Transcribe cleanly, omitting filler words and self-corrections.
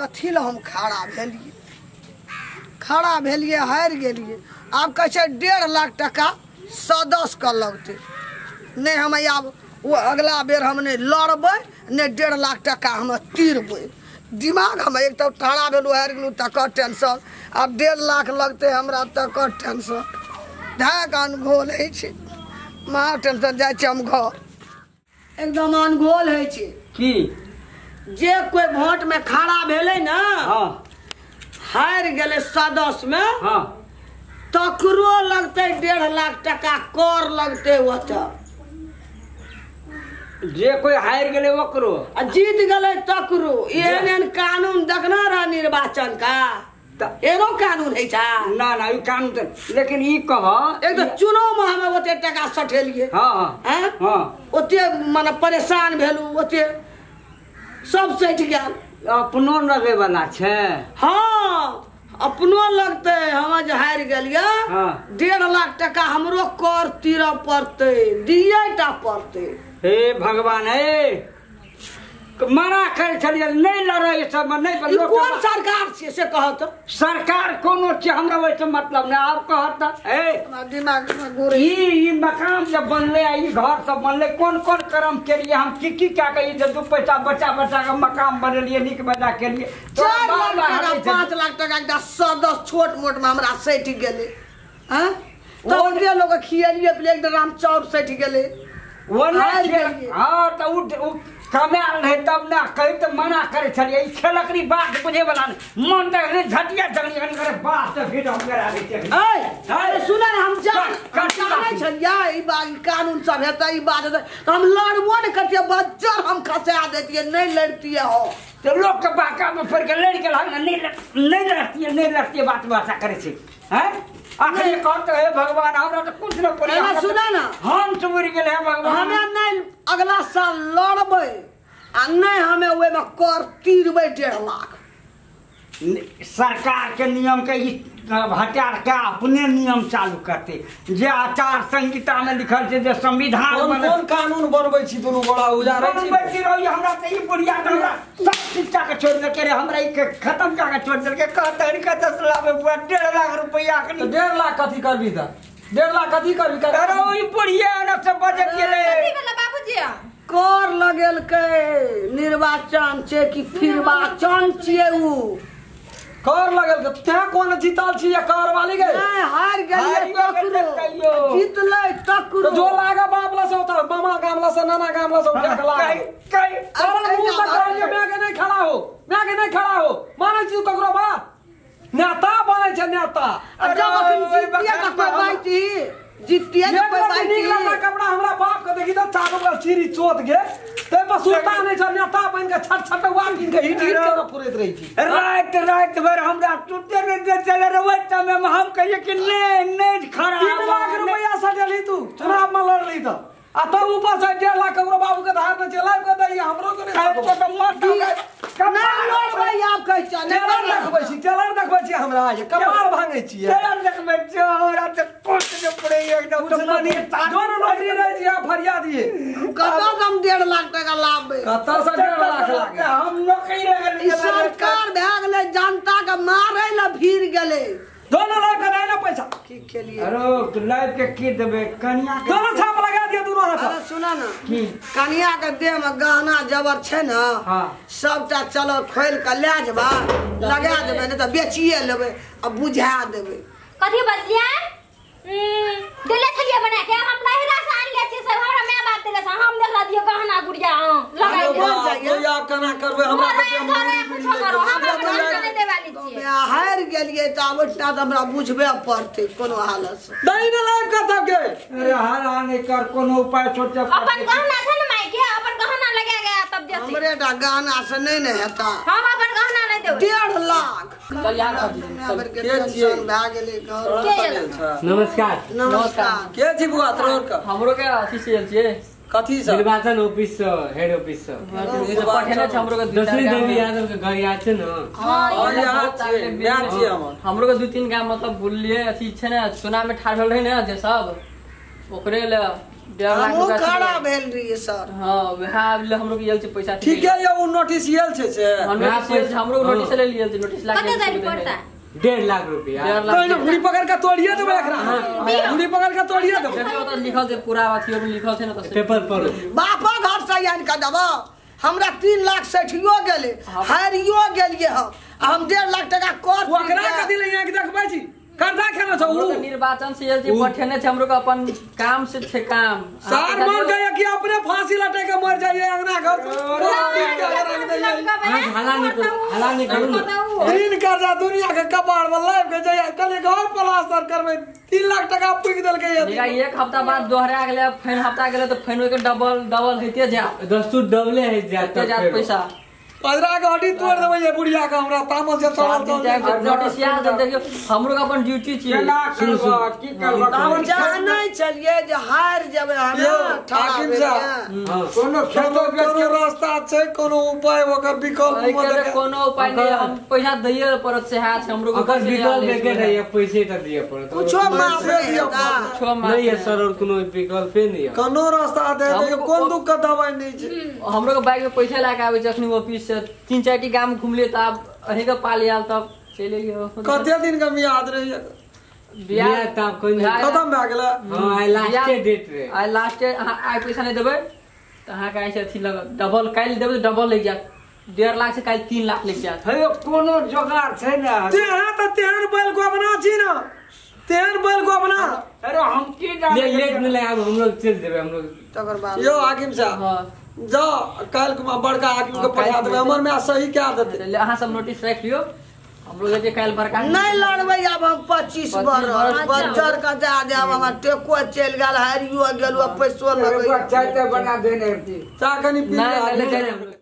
कथी लए हम खड़ा भेलियै, खड़ा भेलियै हारि गेलियै। आब कहै छै 1.5 लाख टका सदस्य के लगतै। नहि हम आब ओ अगला बेर हम नहि लड़बै, नहि 1.5 लाख टका हम तीरबै। दिमाग हम एक तऽ ठड़ा भेलहुँ हारि गेलहुँ तकर टेंशन, आब 1.5 लाख लगतै हमरा तकर टेंशन। धैक अनघोल होइ छै, महा टेंशन। जाइ छी हम घर, एकदम अनघोल होइ छै। की जे कोई वोट में खड़ा भेलै ना, हारि गेलै सदस्य में, तकरो लगतै 1.5 लाख टका कर लगतै ओतऽ। जे कोई हारि गेलै ओकरो आ जीत गेलै तकरो। एहन एहन कानून देखना रह निर्वाचन का, एनो कानून है छै ना ना ई कानून त, लेकिन ई कह एक तो चुनाव में हम ओते टका सठेलियै, हां ओते माने परेशान भेलु, ओते सब सठि गेल। अपनो लगे वाला छै। हाँ अपनो लगतै। हम जे हारि गेलियै 1.5 लाख टका हमरो कर तीरऽ पड़तै, दिए टा पड़तै। हे भगवान, हे मना करै छलियै नहि लड़ै सबमे, नहि। कोन सरकार छियै से कहत? सरकार कोनो छियै, हमरा ओहिसँ मतलब नहि। आब कहत हे दिमाग ई मकान जे बनलै, ई घर सब बनलै, कोन कोन कर्म केलियै हम, की की कए कऽ ई जे 2 पैसा बचा बचा कऽ मकान बनेलियै, नीक बजा केलियै। 4 लाख टका 5 लाख टका एकटा सदस्य छोट मोटमे हमरा सटि गेलै। हँ तऽ ओकरे लोक खियलियै पिलियै, एक ड्राम चाउर सटि गेलै। ओ नहि, हँ तऽ ओ कमायल रहै तब ने। कही तऽ मना करै छलियै, ई खेलकरी बात बुझे वाला नहि। मन तऽ झटिया झगड़ी कनी करे बात तऽ फिर हम करा दै छियै। अरे सुन ने, हम जानै छलियै ई बात कानून सब हेतै, ई बात हेतै तऽ हम लड़बो नहि करतियै, बज्जर हम खसा दैतियै, नहि लड़तियै। हो तऽ लोकके बाकामे पड़ि कऽ लड़ि गेल, नहि लड़तियै, नहि लड़तियै, बात भाषा करै छै। हैं आखिर कहते हे भगवान, हमरा तऽ कुछ न पड़े। सुना ना, हम चुरि गेलै हे भगवान। हमे नहि अगला साल लड़बै आ नहि हमे ओहिमे कर तीरबै 1.5 लाख। सरकार के नियम के हटा के अपने नियम चालू करते, जे आचार संहिता में लिखल छै, जे संविधान कोन कोन कानून बनबै छी दुनू गोड़ा उजारै छी बनबै छी रौ। हमरा तऽ ई बुढ़िया हमरा सब शिक्षा के छोड़ि देलकै रे, हमरा ई खत्म कऽ के छोड़ि देलकै। कहतै कतऽ से लाबै बुआ 1.5 लाख रुपैआ? तऽ 1.5 लाख कथी करबी? तऽ 1.5 लाख कथी करबी? अरे ई बुढ़िया ने सब बजट गेलै। कथी भेलै बाबूजी? कर लगेलकै निर्वाचन छै कि फिरवाचन छियै? उ कर लगेलकै तैं कोन जीतल छी या कर वाली गए? नहि, हारि गेलियै तकरो, जीतलै तकरो। जो लागे बाप ला से होता, मामा गामला से, नाना गामला से उठा के लागे। अरे मुंह से कहलियै मैं के नहीं खड़ा हो, मैं के नहीं खड़ा हो। मानै छी ककरो बात? नेता बनै छै नेता। जब अखन जीतिए तऽ कोइ बाइटी जीतिए तऽ कोइ बाइटी। नीक लगा कपड़ा हमरा बाप के देखी तऽ चारू बगल चीरी चोत गे, तै पर सुरता नहि छ। नेता बनि के छट छटुआ कीन के हिट हिट के फुरैत रहै छी। राति राति भरि हमरा सुते नहि दै छलै रे। ओहि समय मे हम कहियै कि नहि नहि खड़ा। 3 लाख रुपैआ सजेलही तू चुनाव मे लड़ली तऽ, आ तब ऊपर से 1.5 लाख ककरो बाबू के धार में चलाब के दैया, हमरो के नहि। नहि लड़बै आब कहै छै। टेलर देखबै छी, टेलर देखबै छी हमरा, कपार भांगै छियै। टेलर देखबै छियै हमरा तऽ कोट जे पड़ै एकदम तऽ मनी दोनो नौकरी रहै छी। फरियाद ये कतऽ से हम 1.5 लाख टका लाबबै? कतऽ से 1.5 लाख लागे? हम नौकरी लगल। सरकार भए गेलै जनता के मारै लए भीड़ गेलै। दोनों लाख के ना पैसा की खेलिए? अरे लाइफ के की देबे कनिया के? दोनों छाप लगा दिया दोनों हाथ। अरे सुना ना, की कनिया के देह में गहना जबर छै ना, सबटा चलो खोल के ले जबा लगा देबे, नहीं तऽ बेचिए लेबै आ बुझा देबै। कथी बजलियै? देले छलियै बना के, हम नहिरा से आनले छी सब, हमरा my बाप देले से, हम देखला दियो गहना गुड़िया लगा दियो। आब केना करबै? हमरा हारि गेलियै तऽ आब ओहिठिना तऽ हमरा बुझबे पड़तै कोनो हालत से। दही ने लाइब के तब के। अरे हारा नहि कर, कोनो उपाय सोचे। अपन गहना छै ने माय के, अपन गहना लगा गया तब देतै। हमरे टा गहना से नहि ने हेता, हम अपन गहना नहि देबै। 1.5 लाख चल यार भए गेलै घर। नमस्कार। नमस्कार। के छी बुआ तोर के? हमरो के अथी से आयल छियै। कथी से? निर्वाचन ऑफिस से, हेड ऑफिस से पठेने छै हमरो के। दशरथ देवी यादव के घर याद छै ने? हां याद छै, याद छै हमर। हमरो के 2-3 गाम मतलब बोललिए अथी छै ने, चुनाव में ठाढ़ भेल रहे ने जे सब, ओकरे ले 1.5 लाख हमहूँ खड़ा भेल रहियै सर। हां वएह हमरो के आयल छै पैसा। ठीक है ये वो नोटिस आयल छै से हमरो नोटिस ले लियल छै नोटिस लाग कते देल पड़ता 1.5 लाख रुपया। तो घुड़ी पकड़ के तोड़िए देबै एकरा। घुड़ी पकड़ के तोड़िए देबै। देखियो त लिखल छै पूरा अथी में लिखल छै न त पेपर पर बापा घर से आनि के देबो। हमरा 3 लाख सठियो गेलै हारियो गेलियै हम हम 1.5 लाख टका कर ओकरा कथि ले यहाँ के देखबै छी कर्जा खेना छौ उ निर्वाचन से आयल छै पठेने छै हमरो के अपन काम से छै काम सार मर गया कि अपने फांसी लटक के मर जाइए अंगना घर हला नहीं करू ऋण कर्जा दुनिया के कपार में लाइब के जाइए कल घर प्लास्टर करबै 3 लाख टका पुक देलकै। एक हफ्ता बाद दोहरा गेलै फेन हफ्ता गेलै त फेन ओके डबल डबल होइते जाय दस्तूर डबले है जात पैसा पंद्रह के हड्डी तोड़ देबै ये बुढ़िया के हमरा तामस से चढ़ल चल नोटिस याद देखियो हमरो के अपन ड्यूटी छी। की करबा हम जानै छलियै जे हार जेबै हम। हाकिम साहब कोनो खेतो कोनो रास्ता छै कोनो उपाय ओकर विकल्प कोनो उपाय नहीं हम पैसा दैए पड़त से हाथ हमरो के ओकर विकल्प के नहीं पैसे त दिए पड़त कुछो माफ नहीं है सर और कोनो विकल्प नहीं है कोनो रास्ता दे दे कोन दुख के दवाई नहीं छै। हमरो के बाइक में पैसा लाके आबै छै अखनी ऑफिस से 3-4 टी गाम घुमलिए त आब अही के पाल आयल तब चलि एलियै। कते दिन के मियाद रही बियाह तब कोई खत्म भए गेलै। हां आइ लास्ट डेट रे आइ लास्ट अहाँ आइ पैसा नहीं देबै त अहाँ के आइ से अथी लगत डबल काल्हि देबै त डबल लागि जायत 1.5 लाख से काल्हि 3 लाख लागि जायत। हे कोनो जोगार छै ने तेहन त तेहन बैल गोबना छी ना तेहन बैल गोबना। अरे हम की जाने लेट में ले आब हम लोग चल देबै हम लोग तकर बाद। यो हाकिम साहब हां जाओ काल के बड़का हाकिम के पठा देबै हमर में सही क्या देतै। अहाँ सब नोटिस राख लियो हम लोग जे काल्हि बड़का नहीं लड़बै आब हम 25 बरस बच्चर के जा देब हमर टेको चलि गेल हारियो गेल पैसो लगै चाय बना देने चाह कनि पी नहीं।